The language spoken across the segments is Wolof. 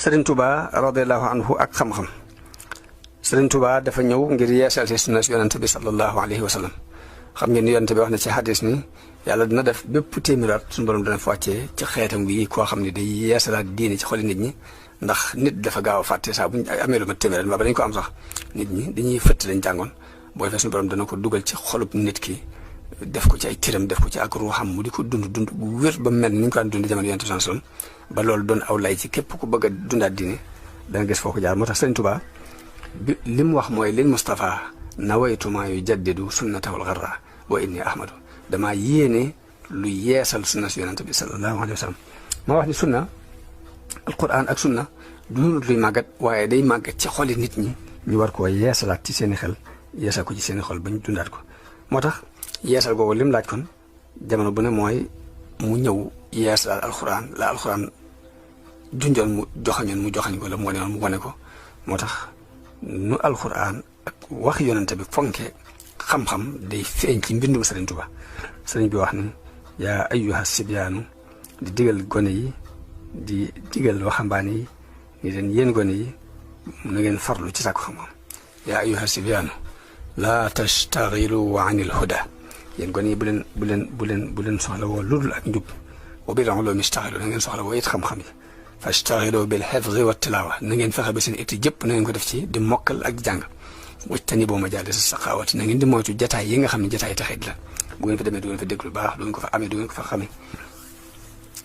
Sëriñ Tuubaa radiyallahu anhu ak xam-xam. Sëriñ Tuubaa dafa ñëw ngir yeesal ci sunna si yonante bi sallallahu alayhi wa sallam. xam ngeen ni yonante bi wax na ci xadis ni yàlla dina def bépp téeméeraat suñu borom dana fa wàccee ci xeetam wi koo xam ne day yeesalaat diine ci xoli nit ñi ndax nit dafa gaaw a fàtte saa bu ñu amee lu ma téeméeraat ba dañ ko am sax nit ñi dañuy fëtt lañ jàngoon boo defee suñu borom dana ko dugal ci xolub nit ki def ko ci ay tiram def ko ci ak ruuxam mu di ko dund bu wér ba mel ni ñu ko daan dund jamono yonante bi sallallahu alayhi wa sallam ba loolu doon aw lay ci képp ku bëgg a dundaat diine danga gis foo ko jaar moo tax Sëriñ Tuubaa bi li mu wax mooy lil Mustafa nawaytu maa yujaddidu sunnatahul gharra wa inni ahmadu damaa yéene lu yeesal sunna si yonante bi sallallahu alayhi wa sallam maa wax ni sunna alquran ak sunna du luy màggat waaye day màggat ci xoli nit ñi ñu war koo yeesalaat ci seen i xel yeesal ko ci seen i xol ba ñu dundaat ko moo tax yeesal googu lim laaj kon jamono bu ne mooy mu ñëw yeesalaat alquran la alquran junjoon mu joxañ ko la mu wane woon mu wane ko moo tax nu alquran ak wax yonante bi fonke xam-xam day feeñ ci mbindum Sëriñ Tuubaa sëriñ bi wax ni yaa ayyuha sibyaanu di digal gone yi di digal waxambaane yi ni leen yéen gone yi na ngeen farlu ci sàkku xam-xam yaa ayyuha sibyaanu laa tastaxilu anil huda yéen gone yi bu leen soxla woo ludul ak njub wa bil ulumi staxilu na ngeen soxla woo it xam-xam yi fastaxilu bil xifzi wa tilaawa na ngeen fexe ba seen itti jëpp na ngeen ko def ci di mokkal ak jàng wajtani boo majaalis saqaawati na ngeen di moytu jataay yi nga xam ne jataay taxit la bu ngeen fa demee du ngeen fa déglu lu baax du ngeen ko fa amee du ngeen ko fa xamee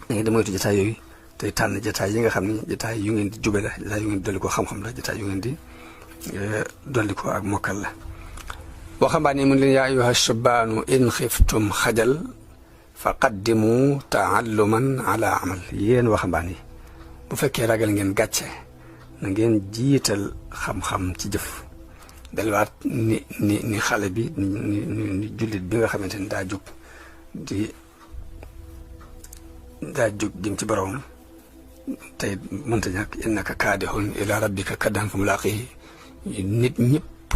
na ngeen di moytu jataay yooyu tey tànn jataay yi nga xam ne jataay yu ngeen di jube la jataay yu ngeen di dolli ko xam-xam la jataay yu ngeen di dolli ko ak mokkal la waxambaane mun leen yaa ayyuha shubaanu in xiftum xajal fa qaddimu taalluman ala amal yéen waxambaane yi bu fekkee ragal ngeen gàcce na ngeen jiital xam-xam ci jëf delluwaat ni xale bi ni jullit bi nga xamante ni daa jóg jëm ci boroom tey mënta ñàkk innaka kaadihun ila rabbika kaddan fa mulaaqihi nit ñëpp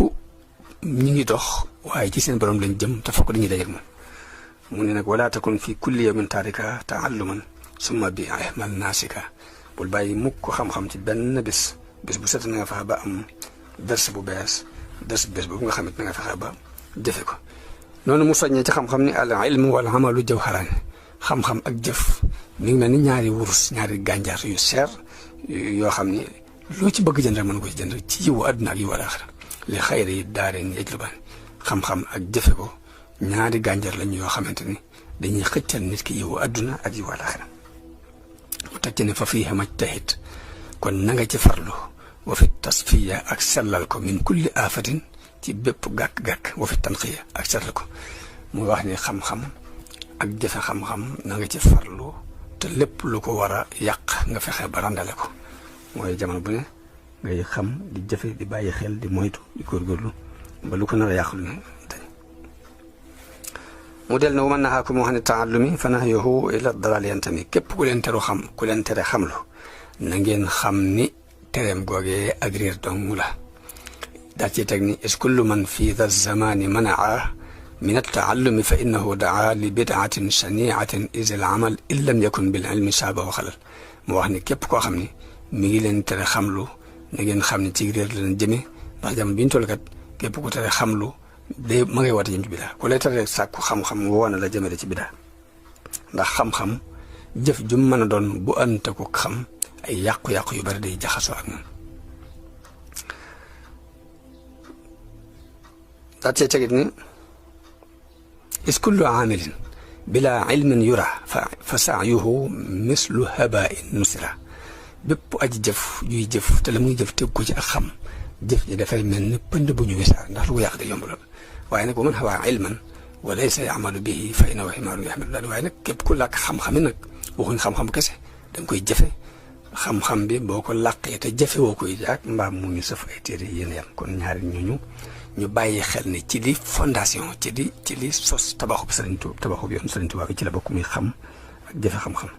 ñi ngi dox waaye ci seen boroom lañ jëm te fokk dañuy dajeek moom mu ne nag wala takun fi kulli yawmin taarika taalluman summa bi ihmal naasika bul bàyyi mukk xam-xam ci benn bés bu set na nga fexe ba am ders bu bees boobu nga xamante na nga fexe ba jëfe ko noonu mu soññee ci xam-xam ni al ilmu wal amalu jawharaan xam-xam ak jëf mi ngi mel ni ñaari wurus ñaari gànjaar yu seer yoo xam ni loo ci bëgg jënd rek mën ko ci jënd ci yiwu àdduna ak yiwu alaaxira li xayri daarayni yajlubaan xam-xam ak jëfe ko ñaari gànjaar lañ yoo xamante ni dañuy xëccal nit ki yiwu àdduna ak yiwu alaaxira mu teg ci ne fa fiihi majtahid kon na nga ci farlu wa fi tasfiya ak sellal ko min kulli aafatin ci bépp gàkk-gàkk wa fi tanqiya ak sellal ko muy wax ni xam-xam ak jëfe xam-xam na nga ci farlu te lépp lu ko war a yàq nga fexe ba randale ko mooy jamono bu ne ngay xam di jëfe di bàyyi xel di moytu di góorgóorlu ba lu ko nar a yàq lu ne dañ mu del ne wa man nahaakum an taallumi fa nahyuhu ila dalal yantami képp ku leen tere xamlu na ngeen xam ni tereem googee ak réer dong la daal ci teg ni is kullu man fi dha zamani manaa min altaallumi fa innahu daa li bidaatin shaniatin is al amal in lam yakun bil ilmi saaba wa xalal mu wax ni képp koo xam ni mi ngi leen tere xamlu na ngeen xam ni ci réer la leen jëme ndax jamono bi ñu toll kat képp ku tere xamlu day ma ngay woote jëm ci bidaa ku lay tere sàkku xam-xam woona la jëmale ci bidaa ndax xam-xam jëf ju mën a doon bu anta ko xam ay yàqu-yàqu yu bari day jaxasoo ak moom daa cee tegit ni is kullu aamilin bila ilmin yura fa saayuhu mislu habain nusira bépp aji jëf juy jëf te la muy jëf teg ko ci ak xam jëf ji dafay mel ni pënd bu ñu wisaar ndax lu ko yàq day yomb lool waaye nag wa man hawaa ilman wa laysa yamalu bihi fa innahu himaarun yaxmilu daal waaye nag képp ku làkk xam-xami nag waxuñ xam-xam kese da nga koy jëfe xam-xam bi boo ko làqee te jafe woo koy jaag mbaam mu ñu sëf ay téere yéen yam kon ñaari ñooñu ñu bàyyi xel ne ci li fondation ci li sos tabaxub yoon Sëriñ Tuubaa bi ci la bokk muy xam ak jafe xam-xam